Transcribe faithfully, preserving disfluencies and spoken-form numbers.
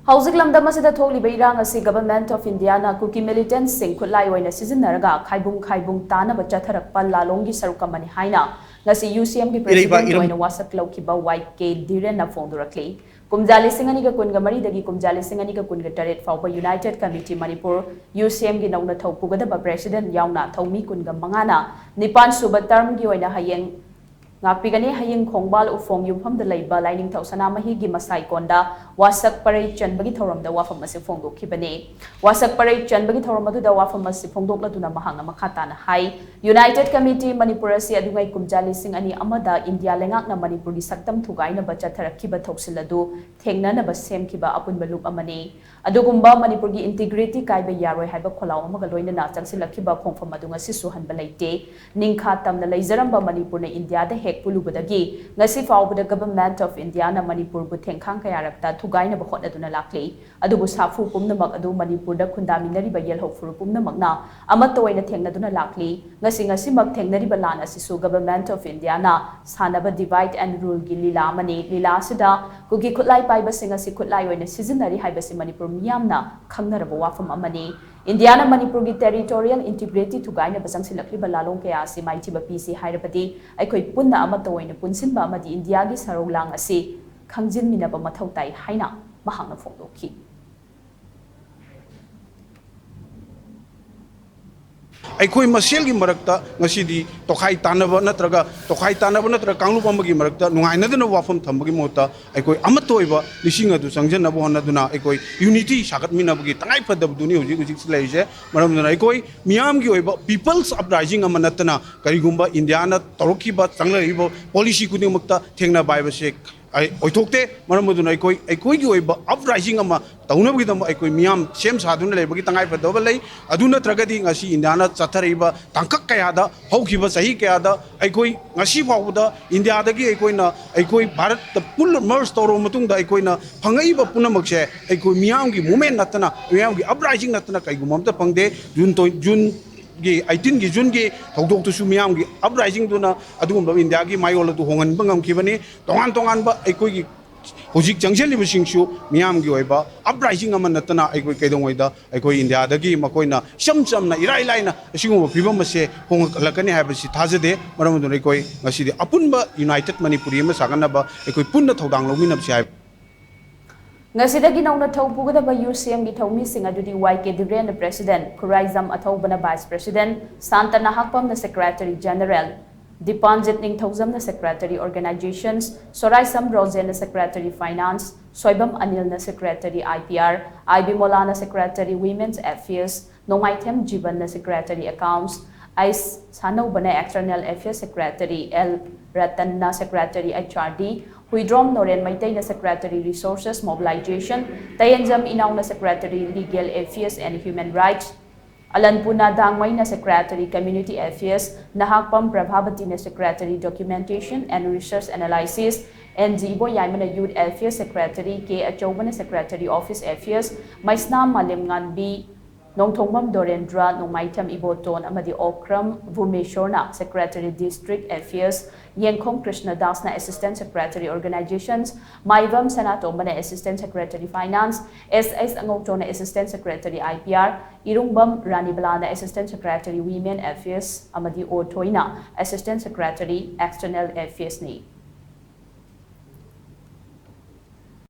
ꯍꯧꯖꯤꯛ ꯂꯝꯗꯝ ꯑꯁꯤꯗ ꯊꯣꯛꯂꯤꯕ ꯏꯔꯥꯡ ꯑꯁꯤ Government of Indiaꯅ ꯀꯨꯀꯤ militantꯁꯤꯡ ꯈꯨꯠꯂꯥꯏ ꯑꯣꯏꯅ ꯁꯤꯖꯤꯟꯅꯔꯒ ꯈꯥꯏꯕꯨꯡ ꯈꯥꯏꯕꯨꯡ ꯇꯥꯅꯕ ꯆꯠꯊꯔꯛꯄ ꯂꯥꯂꯣꯡꯒꯤ ꯁꯔꯨꯛ ꯑꯃꯅꯤ ꯍꯥꯏꯅ ꯉꯁꯤ UCMꯒꯤ ꯏꯔꯩꯕꯥꯛ president ꯏꯔꯝ- ꯑꯣꯏꯅ ꯋꯥꯁꯛ ꯂꯧꯈꯤꯕ ꯋꯥꯏ ꯀꯦ ꯙꯤꯔꯦꯟꯅ ꯐꯣꯡꯗꯣꯔꯛꯂꯤ꯫ ꯀꯨꯝꯖꯥ ꯂꯤꯁꯤꯡ ꯑꯅꯤꯒ ꯀꯨꯟꯒ ꯃꯔꯤꯗꯒꯤ ꯀꯨꯝꯖꯥ ꯂꯤꯁꯤꯡ ꯑꯅꯤꯒ ꯀꯨꯟꯒ ꯇꯔꯦꯠ ꯐꯥꯎꯕ United Committee ꯃꯅꯤꯄꯨꯔ, UCMꯒꯤ ꯅꯧꯅ ꯊꯧ ꯄꯨꯒꯗꯕ president ꯌꯥꯎꯅ ꯊꯧꯃꯤ ꯀꯨꯟꯒ ꯃꯉꯥꯅ ꯅꯤꯄꯥꯟ ꯁꯨꯕ termꯒꯤ ꯑꯣꯏꯅ ꯍꯌꯦꯡ ꯉꯥꯛꯄꯤꯒꯅꯤ꯫ ꯍꯌꯦꯡ ꯈꯣꯡꯕꯥꯜ ꯎꯐꯣꯡ ꯌꯨꯝꯐꯝꯗ ꯂꯩꯕ ꯂꯥꯏꯅꯤꯡꯊꯧ ꯁꯅꯥꯃꯍꯤꯒꯤ ꯃꯁꯥꯏꯀꯣꯟꯗ ꯋꯥꯁꯛ ꯄꯔꯩ ꯆꯟꯕꯒꯤ ꯊꯧꯔꯝꯗ ꯋꯥꯐꯝ ꯑꯁꯤ ꯐꯣꯡꯗꯣꯛꯈꯤꯕꯅꯤ꯫ ꯋꯥꯁꯛ ꯄꯔꯩ ꯆꯟꯕꯒꯤ ꯊꯧꯔꯝ ꯑꯗꯨꯗ ꯋꯥꯐꯝ ꯑꯁꯤ ꯐꯣꯡꯗꯣꯛꯂꯗꯨꯅ ꯃꯍꯥꯛꯅ ꯃꯈꯥ ꯇꯥꯅ ꯍꯥꯏ, United Committee ꯃꯅꯤꯄꯨꯔ ꯑꯁꯤ ꯑꯗꯨꯉꯩ ꯀꯨꯝꯖꯥ ꯂꯤꯁꯤꯡ ꯑꯅꯤ ꯑꯃꯗ ꯏꯟꯗꯤꯌꯥ ꯂꯩꯉꯥꯛꯅ ꯃꯅꯤꯄꯨꯔꯒꯤ ꯁꯛꯇꯝ ꯊꯨꯒꯥꯏꯅꯕ ꯆꯠꯊꯔꯛꯈꯤꯕ ꯊꯧꯁꯤꯜ ꯑꯗꯨ ꯊꯦꯡꯅꯅꯕ ꯁꯦꯝꯈꯤꯕ ꯑꯄꯨꯟꯕ ꯂꯨꯞ ꯑꯃꯅꯤ꯫ ꯑꯗꯨꯒꯨꯝꯕ ꯃꯅꯤꯄꯨꯔꯒꯤ integrity ꯀꯥꯏꯕ ꯌꯥꯔꯣꯏ ꯍꯥꯏꯕ ꯈꯣꯜꯂꯥꯎ ꯑꯃꯒ ꯂꯣꯏꯅꯅ ꯆꯪꯁꯤꯜꯂꯛꯈꯤꯕ ꯈꯣꯡꯐꯝ ꯑꯗꯨ ꯉꯁꯤꯁꯨ ꯍꯟꯕ ꯂꯩꯇꯦ꯫ ꯅꯤꯡꯈꯥ ꯇꯝꯅ ꯂꯩꯖꯔꯝꯕ ꯃꯅꯤꯄꯨꯔꯅ ꯏꯟꯗꯤꯌꯥꯗ ꯍꯦꯛ ꯄꯨꯜꯂꯨꯕꯗꯒꯤ ꯉꯁꯤ ꯐꯥꯎꯕꯗ Government of Indiaꯅ ꯃꯅꯤꯄꯨꯔꯕꯨ ꯊꯦꯡꯈꯥꯡ ꯀꯌꯥꯔꯛꯇ ꯊꯨꯒꯥꯏꯅꯕ ꯍꯣꯠꯅꯗꯨꯅ ꯂꯥꯛꯂꯤ꯫ ꯑꯗꯨꯕꯨ ꯁꯥꯐꯨ ꯄꯨꯝꯅꯃꯛ ꯑꯗꯨ ꯃꯅꯤꯄꯨꯔꯗ ꯈꯨꯟꯗꯥꯃꯤꯟꯅꯔꯤꯕ ꯌꯦꯜꯍꯧ ꯐꯨꯔꯨꯞ ꯄꯨꯝꯅꯃꯛꯅ ꯑꯃꯠꯇ ꯑꯣꯏꯅ ꯊꯦꯡꯅꯗꯨꯅ ꯂꯥꯛꯂꯤ꯫ ꯉꯁꯤ ꯉꯁꯤꯃꯛ ꯊꯦꯡꯅꯔꯤꯕ ꯂꯥꯟ ꯑꯁꯤꯁꯨ Government of Indiaꯅ ꯁꯥꯟꯅꯕ divide and ruleꯒꯤ ꯂꯤꯂꯥ ꯑꯃꯅꯤ꯫ ꯂꯤꯂꯥ ꯑꯁꯤꯗ ꯀꯨꯀꯤ ꯈꯨꯠꯂꯥꯏ ꯄꯥꯏꯕꯁꯤꯡ ꯑꯁꯤ ꯈꯨꯠꯂꯥꯏ ꯑꯣꯏꯅ ꯁꯤꯖꯤꯟꯅꯔꯤ ꯍꯥꯏꯕꯁꯤ ꯃꯅꯤꯄꯨꯔ ꯃꯤꯌꯥꯝꯅ ꯈꯪꯅꯔꯕ ꯋꯥꯐꯝ ꯑꯃꯅꯤ꯫ ꯏꯟꯗꯤꯌꯥꯅ ꯃꯅꯤꯄꯨꯔꯒꯤ territorial integrity ꯊꯨꯒꯥꯏꯅꯕ ꯆꯪꯁꯤꯜꯂꯛꯂꯤꯕ ꯂꯥꯂꯣꯡ ꯀꯌꯥ ꯑꯁꯤ ꯃꯥꯏꯊꯤꯕ ꯄꯤꯁꯤ ꯍꯥꯏꯔꯕꯗꯤ ꯑꯩꯈꯣꯏ ꯄꯨꯟꯅ ꯑꯃꯠꯇ ꯑꯣꯏꯅ ꯄꯨꯟꯁꯤꯟꯕ ꯑꯃꯗꯤ ꯏꯟꯗꯤꯌꯥꯒꯤ ꯁꯔꯧ ꯂꯥꯡ ꯑꯁꯤ ꯈꯪꯖꯤꯟꯃꯤꯟꯅꯕ ꯃꯊꯧ ꯇꯥꯏ ꯍꯥꯏꯅ ꯃꯍꯥꯛꯅ ꯐꯣꯡꯗꯣꯛꯈꯤ꯫ ꯑꯩꯈꯣꯏ ꯃꯁꯦꯜꯒꯤ ꯃꯔꯛꯇ ꯉꯁꯤꯗꯤ ꯇꯣꯈꯥꯏ ꯇꯥꯟꯅꯕ ꯅꯠꯇ꯭ꯔꯒ ꯇꯣꯈꯥꯏ ꯇꯥꯟꯅꯕ ꯅꯠꯇ꯭ꯔꯒ ꯀꯥꯡꯂꯨꯞ ꯑꯃꯒꯤ ꯃꯔꯛꯇ ꯅꯨꯡꯉꯥꯏꯅꯗꯅ ꯋꯥꯐꯝ ꯊꯝꯕꯒꯤ ꯃꯍꯨꯠꯇ ꯑꯩꯈꯣꯏ ꯑꯃꯠꯇ ꯑꯣꯏꯕ ꯂꯤꯁꯤꯡ ꯑꯗꯨ ꯆꯪꯖꯅꯕ ꯍꯣꯠꯅꯗꯨꯅ ꯑꯩꯈꯣꯏ unity ꯁꯥꯒꯠꯃꯤꯟꯅꯕꯒꯤ ꯇꯉꯥꯏ ꯐꯗꯕꯗꯨꯅꯤ ꯍꯧꯖꯤꯛ ꯍꯧꯖꯤꯛ ꯂꯩꯔꯤꯁꯦ꯫ ꯃꯔꯝ ꯑꯗꯨꯅ ꯑꯩꯈꯣꯏ ꯃꯤꯌꯥꯝꯒꯤ ꯑꯣꯏꯕ people's uprising ꯑꯃ ꯅꯠꯇꯅ ꯀꯔꯤꯒꯨꯝꯕ ꯏꯟꯗꯤꯌꯥꯅ ꯇꯧꯔꯛꯈꯤꯕ ꯆꯪꯂꯛꯂꯤꯕ policy ꯈꯨꯗꯤꯡꯃꯛꯇ ꯊꯦꯡꯅꯕ ꯍꯥꯏꯕꯁꯦ ꯑꯩ ꯑꯣꯏꯊꯣꯛꯇꯦ꯫ ꯃꯔꯝ ꯑꯗꯨꯅ ꯑꯩꯈꯣꯏ ꯑꯩꯈꯣꯏꯒꯤ ꯑꯣꯏꯕ uprising ꯑꯃ ꯇꯧꯅꯕꯒꯤꯗꯃꯛ ꯑꯩꯈꯣꯏ ꯃꯤꯌꯥꯝ ꯁꯦꯝ ꯁꯥꯗꯨꯅ ꯂꯩꯕꯒꯤ ꯇꯉꯥꯏꯐꯗꯕ ꯂꯩ꯫ ꯑꯗꯨ ꯅꯠꯇ꯭ꯔꯒꯗꯤ ꯉꯁꯤ ꯏꯟꯗꯤꯌꯥꯅ ꯆꯠꯊꯔꯛꯏꯕ ꯇꯥꯡꯀꯛ ꯀꯌꯥꯗ, ꯍꯧꯈꯤꯕ ꯆꯍꯤ ꯀꯌꯥꯗ ꯑꯩꯈꯣꯏ ꯉꯁꯤ ꯐꯥꯎꯕꯗ ꯏꯟꯗꯤꯌꯥꯗꯒꯤ ꯑꯩꯈꯣꯏꯅ ꯑꯩꯈꯣꯏ ꯚꯥꯔꯠꯇ ꯄꯨꯟꯅ merge ꯇꯧꯔꯕ ꯃꯇꯨꯡꯗ ꯑꯩꯈꯣꯏꯅ ꯐꯪꯉꯛꯏꯕ ꯄꯨꯝꯅꯃꯛꯁꯦ ꯑꯩꯈꯣꯏ ꯃꯤꯌꯥꯝꯒꯤ movement ꯅꯠꯇꯅ, ꯃꯤꯌꯥꯝꯒꯤ uprising ꯅꯠꯇꯅ ꯀꯩꯒꯨꯝꯕ ꯑꯝꯇ ꯐꯪꯗꯦ꯫ ꯖꯨꯟ ꯇꯣ- ꯖꯨꯟ ꯒꯤ eighteenꯒꯤ ꯖꯨꯟꯒꯤ ꯊꯧꯗꯣꯛꯇꯨꯁꯨ ꯃꯤꯌꯥꯝꯒꯤ uprisingꯗꯨꯅ ꯑꯗꯨꯒꯨꯝꯕ ꯏꯟꯗꯤꯌꯥꯒꯤ ꯃꯥꯌꯣꯜ ꯑꯗꯨ ꯍꯣꯡꯍꯟꯕ ꯉꯝꯈꯤꯕꯅꯤ꯫ ꯇꯣꯉꯥꯟ ꯇꯣꯉꯥꯟꯕ ꯑꯩꯈꯣꯏꯒꯤ ꯍꯧꯖꯤꯛ ꯆꯪꯁꯤꯜꯂꯤꯕꯁꯤꯡꯁꯨ ꯃꯤꯌꯥꯝꯒꯤ ꯑꯣꯏꯕ ꯑꯞꯔꯥꯏꯖꯤꯡ ꯑꯃ ꯅꯠꯇꯅ ꯑꯩꯈꯣꯏ ꯀꯩꯗꯧꯉꯩꯗ ꯑꯩꯈꯣꯏ ꯏꯟꯗꯤꯌꯥꯗꯒꯤ ꯃꯈꯣꯏꯅ ꯏꯆꯝ ꯆꯝꯅ ꯏꯔꯥꯏ ꯂꯥꯏꯅ ꯑꯁꯤꯒꯨꯝꯕ ꯐꯤꯕꯝ ꯑꯁꯦ ꯍꯣꯡꯂꯛꯀꯅꯤ ꯍꯥꯏꯕꯁꯤ ꯊꯥꯖꯗꯦ꯫ ꯃꯔꯝ ꯑꯗꯨꯅ ꯑꯩꯈꯣꯏ ꯉꯁꯤꯗꯤ ꯑꯄꯨꯟꯕ ꯌꯨꯅꯥꯏꯇꯦꯠ ꯃꯅꯤꯄꯨꯔꯤ ꯑꯃ ꯁꯥꯒꯠꯅꯕ ꯑꯩꯈꯣꯏ ꯄꯨꯟꯅ ꯊꯧꯗꯥꯡ ꯂꯧꯃꯤꯟꯅꯕꯁꯤ ꯍꯥꯏꯕ꯫ ꯉꯁꯤꯗꯒꯤ ꯅꯧꯅ ꯊꯧ ꯄꯨꯒꯗꯕ ꯌꯨ ꯁꯤ ꯑꯦꯝꯒꯤ ꯊꯧꯃꯤꯁꯤꯡ ꯑꯗꯨꯗꯤ ꯋꯥꯏ ꯀꯦ ꯗꯤꯕ꯭ꯔꯦꯟꯅ ꯄ꯭ꯔꯦꯁꯤꯗꯦꯟ, ꯈꯨꯔꯥꯏꯖꯝ ꯑꯊꯧꯕꯅ ꯚꯥꯏꯁ ꯄ꯭ꯔꯦꯁꯤꯗꯦꯟ, ꯁꯥꯟꯇꯅ ꯍꯥꯛꯄꯝꯅ ꯁꯦꯀ꯭ꯔꯦꯇꯔꯤ ꯖꯦꯅꯔꯦꯜ, ꯗꯤꯄꯥꯟꯖꯤꯠ ꯅꯤꯡꯊꯧꯖꯝꯅ ꯁꯦꯀ꯭ꯔꯦꯇꯔꯤ ꯑꯣꯔꯒꯅꯥꯏꯖꯦꯁꯟꯁ, ꯁꯣꯔꯥꯏꯁꯝ ꯔꯣꯖꯦꯟꯅ ꯁꯦꯀ꯭ꯔꯦꯇꯔꯤ ꯐꯥꯏꯅꯥꯟꯁ, ꯁꯣꯏꯕꯝ ꯑꯅꯤꯜꯅ secretary I P R, I B ꯃꯣꯂꯥꯅ ꯁꯦꯀ꯭ꯔꯦꯇꯔꯤ ꯋꯤꯃꯦꯟꯁ ꯑꯦꯐꯤꯌꯔꯁ, ꯅꯣꯡꯃꯥꯏꯊꯦꯝ ꯖꯤꯕꯟꯅ ꯁꯦꯀ꯭ꯔꯦꯇꯔꯤ ꯑꯦꯀꯥꯎꯟꯠꯁ, ꯑꯩꯁ ꯁꯥꯅꯧꯕꯅ ꯑꯦꯛꯁꯇꯔꯅꯦꯜ ꯑꯦꯐꯤꯌꯔꯁ ꯁꯦꯀ꯭ꯔꯦꯇꯔꯤ, ꯑꯦꯜ ꯔꯇꯟꯅ secretary H R D, Huidrom Noren ꯃꯩꯇꯩꯅ ꯁꯦꯀ꯭ꯔꯦꯇꯔꯤ ꯔꯤꯁꯣꯔꯁꯦꯁ ꯃꯣꯕꯤꯂꯥꯏꯖꯦꯁꯟ, ꯇꯌꯦꯟꯖꯝ ꯏꯅꯥꯎꯅ secretary legal affairs and human rights, ꯑꯂꯟꯄꯨꯅ ꯗꯥꯡꯃꯩꯅ secretary community affairs, Nahakpam ꯄ꯭ꯔꯚꯥꯕꯇꯤꯅ secretary documentation and research analysis, N G ꯏꯕꯣꯌꯥꯏꯃꯅ youth affairs secretary, K ꯑꯆꯧꯕꯅ secretary office affairs, Meisnam Malemnganbi, Nongthongbam Dorendra, Nongmaithem Iboton ꯑꯃꯗꯤ ꯑꯣꯀ꯭ꯔꯝ ꯚꯨꯃꯦꯁꯣꯔꯅ ꯁꯦꯀ꯭ꯔꯦꯇꯔꯤ ꯗꯤꯁꯇ꯭ꯔꯤꯛ ꯑꯦꯐꯤꯌꯔꯁ, ꯌꯦꯡꯈꯣꯝ ꯀ꯭ꯔꯤꯁꯅꯗꯥꯁꯅ ꯑꯦꯁꯤꯁꯇꯦꯟꯠ ꯁꯦꯀ꯭ꯔꯦꯇꯔꯤ ꯑꯣꯔꯒꯅꯥꯏꯖꯦꯁꯟꯁ, ꯃꯥꯏꯕꯝ ꯁꯅꯥꯇꯣꯝꯕꯅ assistant secretary finance, S S ꯑꯉꯧꯆꯧꯅ assistant secretary I P R, Irungbam ꯔꯥꯅꯤꯕꯂꯥꯅ assistant secretary women affairs ꯑꯃꯗꯤ ꯑꯣ ꯊꯣꯏꯅ ꯑꯦꯁꯤꯁꯇꯦꯟꯠ ꯁꯦꯀ꯭ꯔꯦꯇꯔꯤ ꯑꯦꯛꯁꯇꯔꯅꯦꯜ ꯑꯦꯐꯤꯌꯔꯁꯅꯤ꯫